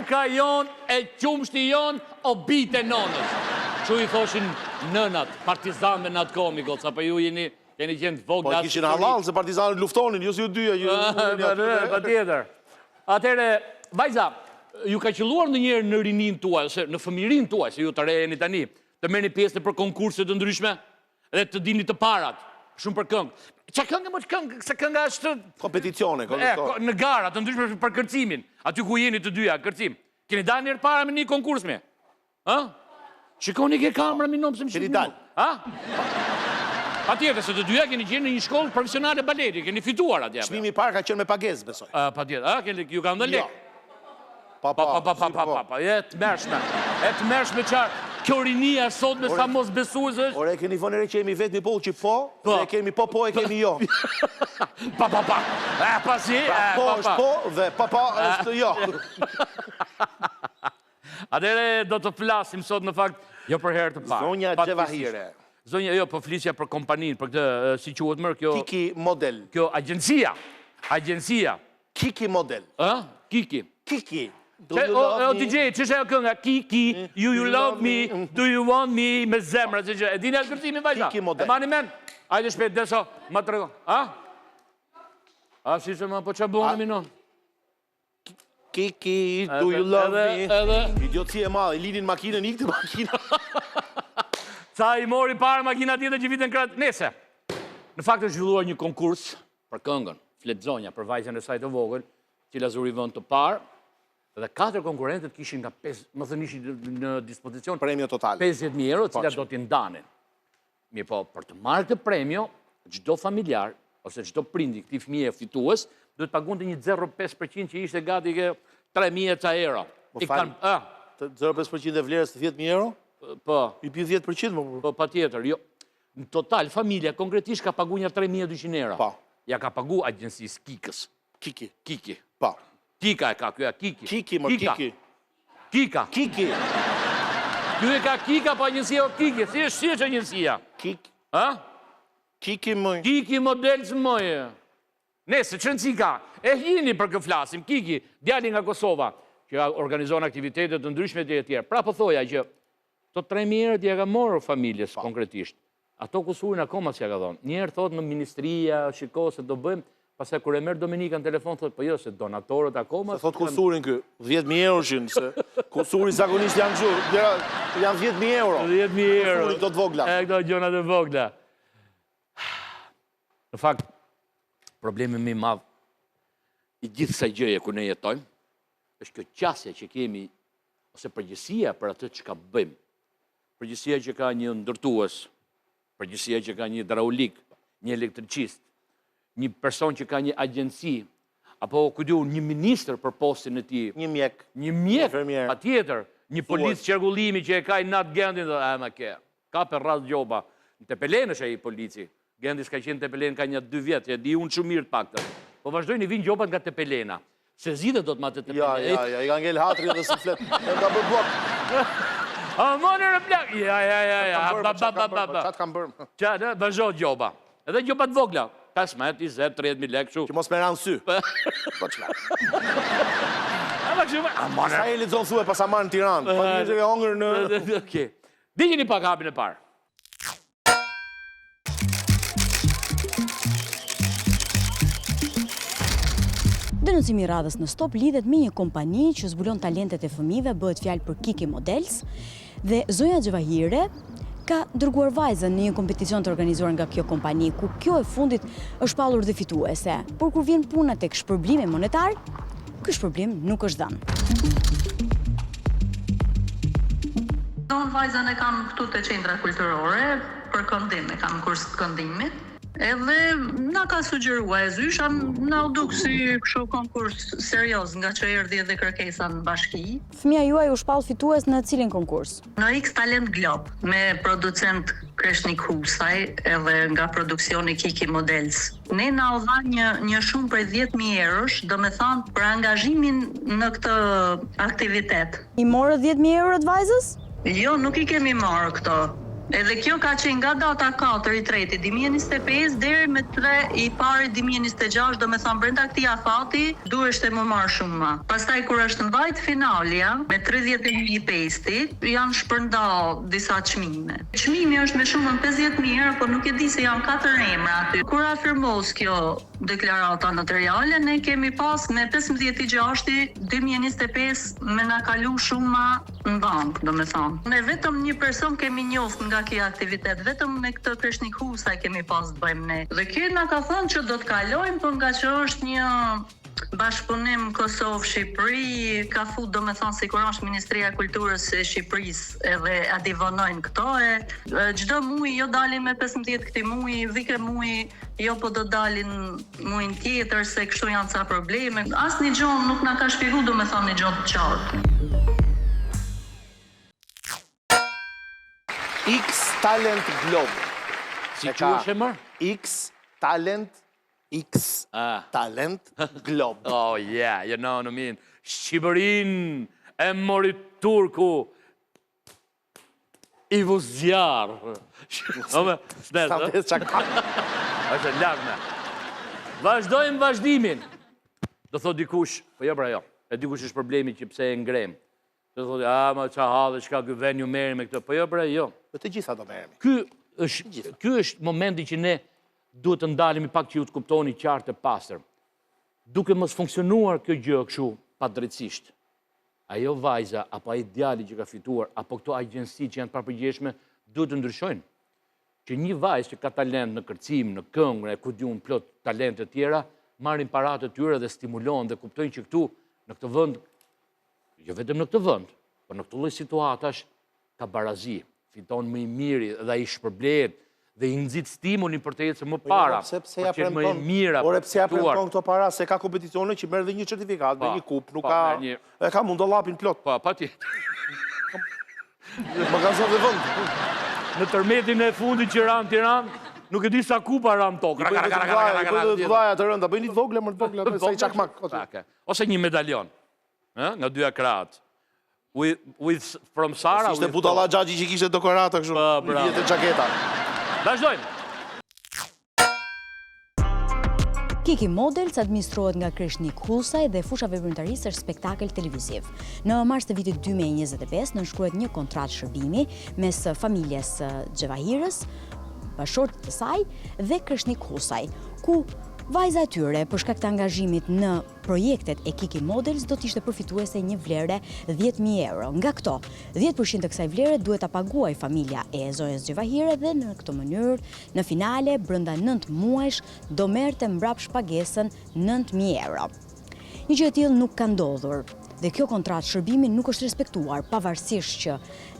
Buka jonë e qumështi jonë o bijtë e nonës. Kështu i thoshin nënat partizanëve në atë kohë, mi goca, po ju jeni keni qenë të vogla. Po e kishin hallall se partizanët luftonin, jo si ju dyja që uleni aty. Patjetër. Atëherë, vajza, ju ka qëlluar ndonjëherë në rininë tuaj ose në fëmijërinë tuaj, se ju të re jeni tani, të merrni pjesë nëpër konkurse të ndryshme? Dhe të dilni të parat, shumë për këngë. Ça këngë më këngë, se kënga është... Kompeticione, kompeticione. Në gara, të ndryshme për kërcimin, aty ku jeni të dyja, kërcim. Keni dalë njëherë para me një konkurs me? Ha? Shikoni ke kamera, mi nomë se më Keni dalë. Ha? Patjetër, se të dyja keni qenë në një shkollë profesionale baleti, keni fituar atje. Çmimi i parë ka qenë me pagesë, besoj. Patjetër, a, keni, ju kanë dhënë Jo. lekë. Pa, pa, pa, pa, pa, pa, pa, pa, e tmerrshme, e tmerrshme çfarë, kjo rinia sot me sa mosbesues është. Ore, keni vënë re që jemi vetmi popull që po, po, dhe kemi po, po, e kemi jo. Pa, pa, pa, e, pa si, pra, e, po pa, është po dhe pa, pa është jo. Atëherë do të flasim sot në fakt, jo për herë të parë. Zonja Xhevahire. Zonja, jo, po flisja për kompaninë, për këtë, si quhet mër, kjo... Kiki Model. Kjo agjencia, agjencia. Kiki model. Ë? Kiki. Kiki. Do you love me? O DJ, ç'është ajo kënga? Kiki, you you love me, do you want me? Me zemra, ç'është gjë. E dini atë kërcimin vajza? Kiki model. E mani mend? Hajde shpejt, deso, ma trego. A? A si se ma po ça bëni mi non? Kiki, do you love me? Edhe Idiotësi e madhe, i linin makinën, ikte makina. Ca i mori para makina tjetër që viten krat. Nese. Në fakt është zhvilluar një konkurs për këngën, flet zonja për vajzën e saj të vogël, cila zuri vend të parë, dhe katër konkurrentët kishin nga 5, më thënë ishin në dispozicion premio total 50.000 euro, të cilat do t'i ndanin. Mirëpo, për të marrë këtë premio, çdo familjar ose çdo prind i këtij fëmije fitues duhet paguante një 0.5% që ishte gati ke 3.000 e ca euro. Po fal, 0.5% e vlerës të 10.000 euro? Po. I bie 10% më. Po patjetër, jo. Në total, familja konkretisht ka pagu nja 3200 euro. Po. Ja ka pagu agjencisë Kikës. Kiki. Kiki. Po. Kika e ka, kjo e Kiki. Kiki, më Kiki. Kika. Kiki. Kjo e ka Kika, po agjencia o Kiki. Si është, si është agjencia? Kiki. Ha? Kiki më. Kiki model së mëje. Nese, ç'rëndësi ka? E dini për kë flasim, Kiki, djali nga Kosova, që organizon aktivitete të ndryshme e tjera. Pra po thoja që Këto 3.000 eurot ia ka marrë familjes, po. konkretisht. Ato kusurin akoma s'ia ka dhonë. Një herë thotë në ministria, shiko se do bëjmë, pastaj kur e merr Dominika në telefon, thotë, po jo, se donatorët akoma... Se thotë kusurin ky, 10.000 euro shin, se kusuri zakonisht janë kështu, janë 10.000 euro. 10.000 euro. Kusuri këto të vogla. E këto gjonat e vogla. Në fakt, problemi më i madh i gjithë kësaj gjëje ku ne jetojmë, është kjo qasja që kemi ose përgjegjësia për atë çka bëjmë. Përgjegjësia që ka një ndërtues, përgjegjësia që ka një hidraulik, një elektricist, një person që ka një agjenci, apo ku di unë një ministër për postin e tij. Një mjek. Një mjek, patjetër, një polic qarkullimi që e ka inat Gendin dhe e ma ke. Kap e rras gjoba. Në Tepelenë është ai polici. Gendi s'ka qenë në Tepelenë ka nja dy vjet, e di unë shumë mirë të paktën. Po vazhdojnë i vijnë gjobat nga Tepelena. S'e zgjidhe dot me atë Tepelenë. Ja, ja, ja, i ka ngel hatri edhe s'i flet. E ka bërë bllok. A më në plak. Ja, ja, ja, ja. Ba, ba, ba, ba, ba. Ça të kam bërë? Ça, në, vazhdo gjoba. Edhe gjoba të vogla. 15, 20, 30 mijë lekë kështu. Që mos me ra në sy. Po çka. A ma kështu, a më Sa e lexon thua pasa marrë në Tiranë. Pa mirë që e hongër në Okej. Ndiqeni pak hapin e parë. Denoncimi i radhës në Stop lidhet me një kompani që zbulon talentet e fëmijëve, bëhet fjalë për Kiki Models dhe zonja Xhevahire ka dërguar vajzën në një kompeticion të organizuar nga kjo kompani, ku kjo e fundit është shpallur dhe fituese. Por kur vjen puna tek shpërblimi monetar, ky shpërblim nuk është dhënë. Unë vajzën e kam këtu te qendra kulturore, për këndim, e kam kurs të këndimit. Edhe na ka sugjerua e zysha, na u duk si kështu konkurs serioz, nga që erdhi edhe kërkesa në bashki. Fëmija juaj u shpall fitues në cilin konkurs? Në X Talent Glob, me producent Kreshnik Husaj edhe nga produksioni Kiki Models. Ne na u dha një një shumë prej 10.000 eurosh, domethënë për angazhimin në këtë aktivitet. I morët 10.000 eurot vajzës? Jo, nuk i kemi marrë këto. Edhe kjo ka qenë nga data 4 i treti 2025 deri me 3 i pari 2026, domethonë brenda këtij afati duheshte m'u marrë shuma. Pastaj kur është mbajt finalja me 31 i pesti, janë shpërnda disa çmime. Çmimi është me shumën 50.000 euro, po nuk e di se janë katër emra aty. Kur a firmos kjo deklarata noteriale, ne kemi pas me 15 i gjashti 2025 me na kalu shuma në bankë, domethonë. Ne vetëm një person kemi njoft nga ky aktivitet, vetëm me këtë Kreshnik Husaj kemi pas të bëjmë ne. Dhe ky na ka thënë që do të kalojmë, por nga që është një bashkëpunim Kosovë-Shqipëri, ka fut domethonë sikur është Ministria e Kulturës e Shqipërisë edhe a di vonojnë këto e çdo muaj jo dalin me 15 këtij muaji, vike muaji, jo po do dalin Muajin tjetër se kështu janë ca probleme. Asnjë gjë nuk na ka shpjegu domethonë një gjë të qartë. X Talent Globe. Si quhesh emër? X Talent X ah. Talent Globe. Oh yeah, you know what I mean. Shqipërinë e mori turku I vu zjarr. Ome, s'nes, ë? Sa ça ka. Është e largme. Vazhdojmë vazhdimin. Do thotë dikush, po jo pra jo. E dikush është problemi që pse e ngrem. Do thotë, a ma ça halli, çka ky vend ju merrni me këtë. Po jo pra jo. Me të gjitha do merremi. Ky është ky është momenti që ne duhet të ndalemi pak që ju të kuptoni qartë e pastër. Duke mos funksionuar kjo gjë kështu padrejtësisht. Ajo vajza apo ai djali që ka fituar apo këto agjenci që janë të papërgjegjshme duhet të ndryshojnë. Që një vajzë që ka talent në kërcim, në këngë, e ku di unë plot talente të tjera, marrin paratë e tyre dhe stimulohen dhe kuptojnë që këtu në këtë vend, jo vetëm në këtë vend, por në këto lloj situatash ka barazi, fiton më i miri dhe ai shpërblehet dhe i nxit stimulin për të ecur më po jo, para, pse pse ja premton, më e mira, ore pse ja premton këto para, se ka kompeticione që merr dhe një certifikatë, dhe një kupë, nuk ka, e ka mund dollapin plot. Po, patjetër. Më ka zënë dhe vend. Në tërmetin e fundit që ra në Tiranë, nuk e di sa kupa ra në tokë. I bëjnë të vëllaja të rënda, bëjnë një të vogla, më të vogla, sa i çakmak. Ose një medalion, nga dyja krahët. With, with from Sara. Ishte budalla xhaxhi që kishte dekorata kështu. Po, bravo. Vjetë xhaketa. Vazhdojmë. Kiki Models administrohet nga Kreshnik Husaj dhe fusha veprimtarisë është spektakël televiziv. Në mars të vitit 2025 nënshkruhet një kontratë shërbimi mes familjes Xhevahirës, bashkëshortit të saj dhe Kreshnik Husaj, ku vajza e tyre për shkak të angazhimit në projektet e Kiki Models do të ishte përfituese e një vlere 10.000 euro. Nga këto, 10% të kësaj vlere duhet ta paguajë familja e zonjës Xhevahire dhe në këtë mënyrë, në finale, brenda 9 muajsh, do merrte mbrapsht pagesën 9.000 euro. Një gjë e tillë nuk ka ndodhur dhe kjo kontratë shërbimi nuk është respektuar, pavarësisht që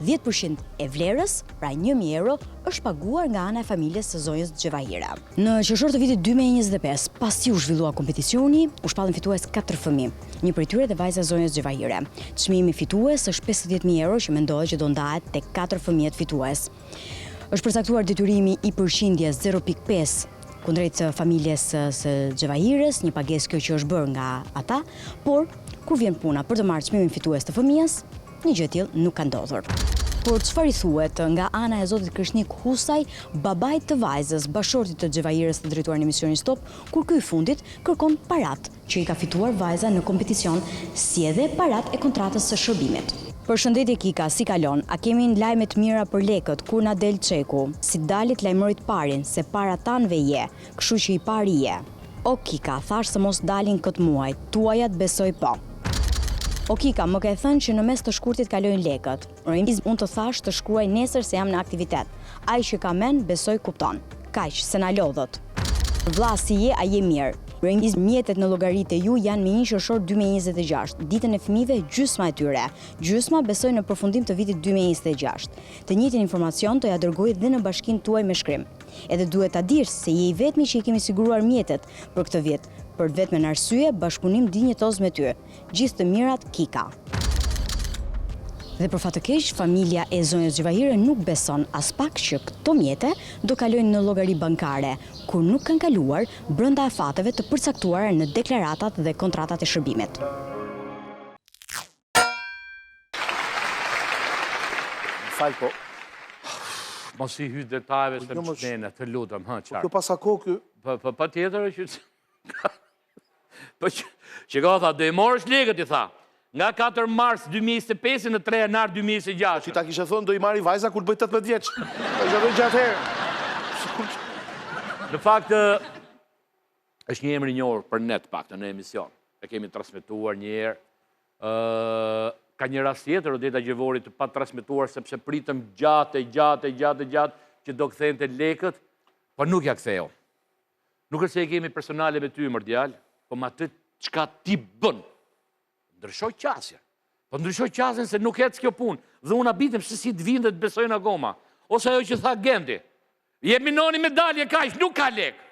10% e vlerës, pra 1000 euro, është paguar nga ana e familjes së zonjës Xhevahire. Në qershor të vitit 2025, pasi u zhvillua kompeticioni, u shpallën fitues katër fëmijë, një prej tyre dhe vajza e zonjës Xhevahire. Çmimi fitues është 50.000 euro që mendohet që do ndahet tek katër fëmijët fitues. Është përcaktuar detyrimi i përqindjes 0.5 kundrejt familjes së Xhevahires, një pagesë kjo që është bërë nga ata, por kur vjen puna për të marrë çmimin fitues të fëmijës, Një gjë e tillë nuk ka ndodhur. Por çfarë i thuhet nga ana e zotit Kreshnik Husaj, babait të vajzës, bashkëshortit të Xhevahirës të drejtuar në emisionin Stop, kur ky i fundit kërkon paratë që i ka fituar vajza në kompeticion, si edhe paratë e kontratës së shërbimit. Përshëndetje Kika, si kalon? A kemi lajme të mira për lekët, kur na del çeku? Si të dali të lajmëroj të parin, se para tanëve je, kështu që i pari je. O Kika, thashë se mos dalin këtë muaj, tuajat besoj po. O Kika, më ke thënë që në mes të shkurtit kalojnë lekët. Unë të thashë të shkruaj nesër se jam në aktivitet. Ai që ka mend, besoj kupton. Kaq, se na lodhët. Vlla, si je, a je mirë? Mjetet në llogaritë e ju janë me një qershor 2026, ditën e fëmijëve gjysma e tyre. Gjysma besoj në përfundim të vitit 2026. Të njëjtin informacion do ja dërgoj dhe në bashkinë tuaj me shkrim. Edhe duhet ta dish se je i vetmi që i kemi siguruar mjetet për këtë vit, për të vetmen arsye, bashkëpunim dinjitoz me ty. Gjithë të mirat, Kika. Dhe për fat të keq, familja e zonjës Xhevahire nuk beson aspak që këto mjete do kalojnë në llogari bankare, kur nuk kanë kaluar brenda afateve të përcaktuara në deklaratat dhe kontratat e shërbimit. Më fal, po... Mos i hy detajeve se jo, më çmende, të lutem, hë, po çfarë. Kjo paska kohë ky. Po po patjetër që Po që, që ka tha, do i morësh lekët, i tha. Nga 4 mars 2025 në 3 janar 2026. Ti ta kishe thënë do i marri vajza kur të bëj 18 vjeç. Ta kishe thënë që atëherë. Në fakt, është një emër i njohur për ne të paktën në emision. E kemi transmetuar një herë. Ka një rast tjetër Odeta Gjevori të patransmetuar sepse pritëm gjatë e gjatë e gjatë e gjatë që do kthente lekët, po nuk ia ktheu. Nuk është se e kemi personale me ty, mor djalë, po me atë çka ti bën. Ndrysho qasjen. Po ndrysho qasjen se nuk ec kjo punë. Dhe unë habitem se si të vinë dhe të besojnë akoma. Ose ajo që tha Genti. Jepmi noni medalje kaq, nuk ka lek.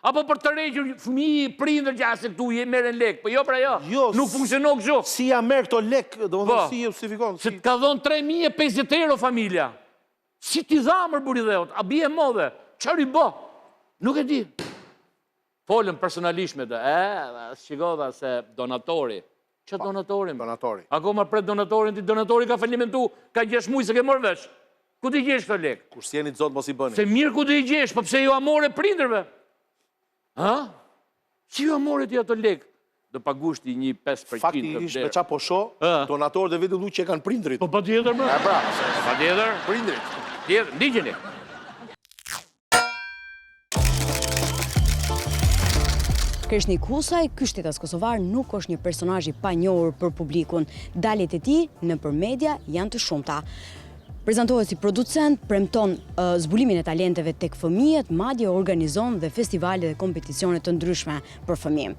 Apo për të tërhequr fëmijë, prindër që asë këtu je merren lek. Po jo pra jo, jo nuk funksionon kështu. Si ja merr këto lek, domethënë po, si justifikon. Se të ka dhonë 3050 euro familja. Si t'i dha mor burri i dheut, a bie modhe, çfarë i bë? Nuk e di. Folëm personalisht me të, e, shiko tha se donatori, ça donatori? Donatori. Akoma pret donatorin, ti donatori ka falimentu, ka 6 muaj s'e ke marrë vesh. Ku t'i gjesh këto lekë? Kur s'jeni të zotë mos i bëni. Se mirë ku t'i gjesh, po pse jua more prindërve? Ha? Si jua more ti ato lekë? Do pagush ti një 5% të vlerë. Faktikisht me ça po shoh, donatorët e vetë që e kanë prindërit. Po patjetër më. E pra. Po patjetër. Prindërit. Tjetër, ndiqeni. Kreshnik Husaj, ky shtetas kosovar nuk është një personazh i panjohur për publikun. Daljet e tij nëpër media janë të shumta. Prezantohet si producent, premton zbulimin e talenteve tek fëmijët, madje organizon dhe festivale dhe kompeticione të ndryshme për fëmijë.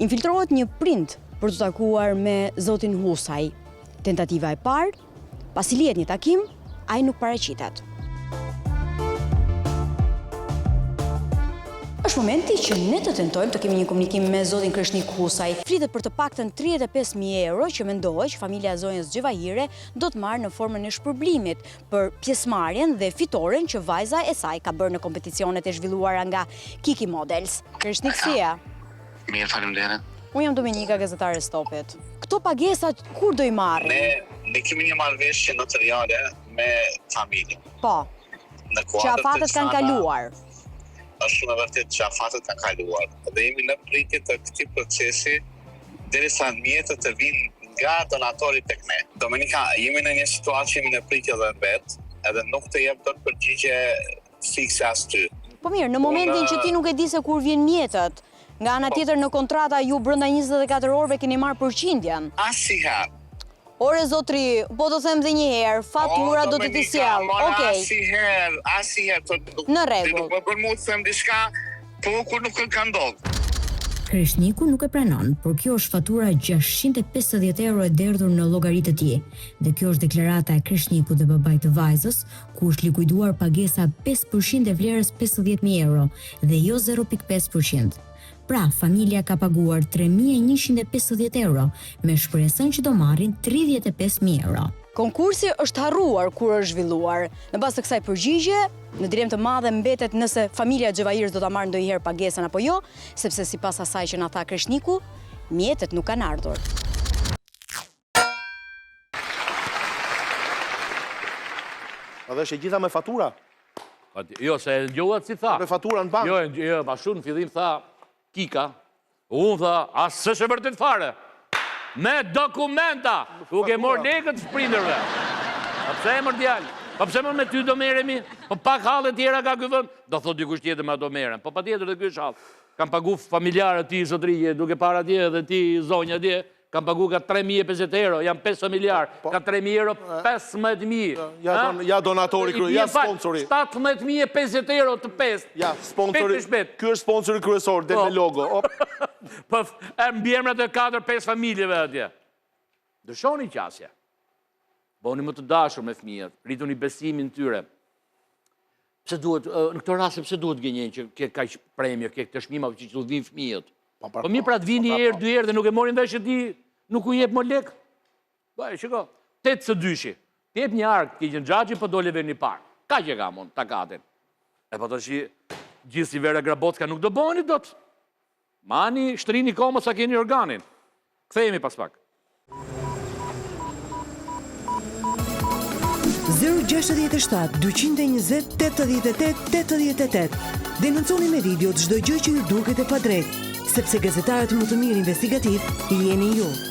Infiltrohet një prind për t'u takuar me zotin Husaj. Tentativa e parë, pasi lihet një takim, ai nuk paraqitet. Është momenti që ne të tentojmë të kemi një komunikim me zotin Kreshnik Husaj. Flitet për të paktën 35.000 euro që mendohet që familja e zonjës Xhevahire do të marrë në formën e shpërblimit për pjesëmarrjen dhe fitoren që vajza e saj ka bërë në kompeticionet e zhvilluara nga Kiki Models. Kreshnik si je? Mirë, faleminderit. Unë jam Dominika, gazetare e Stopit. Këto pagesat kur do i marrim? Ne ne kemi një marrëveshje noteriale me familjen. Po. Në kuadër që afatet kanë kaluar. Është shumë e vërtetë që afatet kanë kaluar dhe jemi në pritje të këtij procesi derisa mjetet të vijnë nga donatori tek ne. Dominika, jemi në një situatë që jemi në pritje dhe vetë, edhe nuk të jep dot përgjigje fikse as ty. Po mirë, në momentin që ti nuk e di se kur vijnë mjetet, nga ana po. tjetër në kontrata ju brenda 24 orëve keni marrë përqindjen. Asnjëherë. Ore zotri, po të them dhe një herë, fatura do të t'i sjell. Okej. Asnjëherë, asnjëherë. Në rregull. Ti nuk më bën mua të them diçka, po kur nuk ka ndodhur. Kreshniku nuk e pranon, por kjo është fatura 650 euro e derdhur në llogari të tij. Dhe kjo është deklarata e Kreshnikut dhe babait të vajzës, ku është likuiduar pagesa 5% e vlerës 50.000 euro dhe jo 0.5%. Pra, familja ka paguar 3.150 euro, me shpresën që do marrin 35.000 euro. Konkursi është harruar kur është zhvilluar. Në bazë të kësaj përgjigje, në dilemë të madhe mbetet nëse familja e Xhevahirës do ta marrë ndonjëherë pagesën apo jo, sepse sipas asaj që na tha Kreshniku, mjetet nuk kanë ardhur. Edhe është e gjitha me fatura? Jo, se e dëgjuat si tha. Me fatura në bankë. Jo, jo, pa shumë në fillim tha Kika. Unë tha, as s'është e vërtetë fare. Me dokumenta! U ke marrë lekët prindërve. Pa pse e mor djalë? Pa pse më me ty do merremi? Po pak halle tjera ka ky vend? Do thotë dikush tjetër me ato merren. Po patjetër dhe ky është hall. Kam pagu familjarët ti zotëri, duke para atje dhe ti zonja atje. Kam pagu ka 3.050 euro, janë 5 familjarë, po. ka 3.000 euro, 15.000. Ja donatori, ja sponsori. 17.050 euro të 5. Ja, sponsori, ky është sponsori kryesor, del me po. logo. Po, e mbiemrat e 4-5 familjeve atje. Ndryshoni qasje. Bëhuni më të dashur me fëmijët, rrituni besimin tyre. Pse duhet, në këto raste pse duhet gënjejnë që ke kaq premio, ke këtë çmim apo që të vinë fëmijët? Po, po, po mirë pra të vinë një po, herë, po. dy herë dhe nuk e morin vesh që ti nuk u jep më lek. Po, shiko, 8 së dyshi. Të jep një arkë, ke qenë xhaxhi, po dole vendi i parë. Kaq e kam unë, takatin. E po tashi, gjithë si Vera Grabocka nuk do bëheni dot. Mani, shtrini komët sa keni organin. Kthehemi pas pak. 067 220 88 88. Denonconi me video çdo gjë që ju duket e padrejtë, sepse gazetarët më të mirë investigativë jeni ju.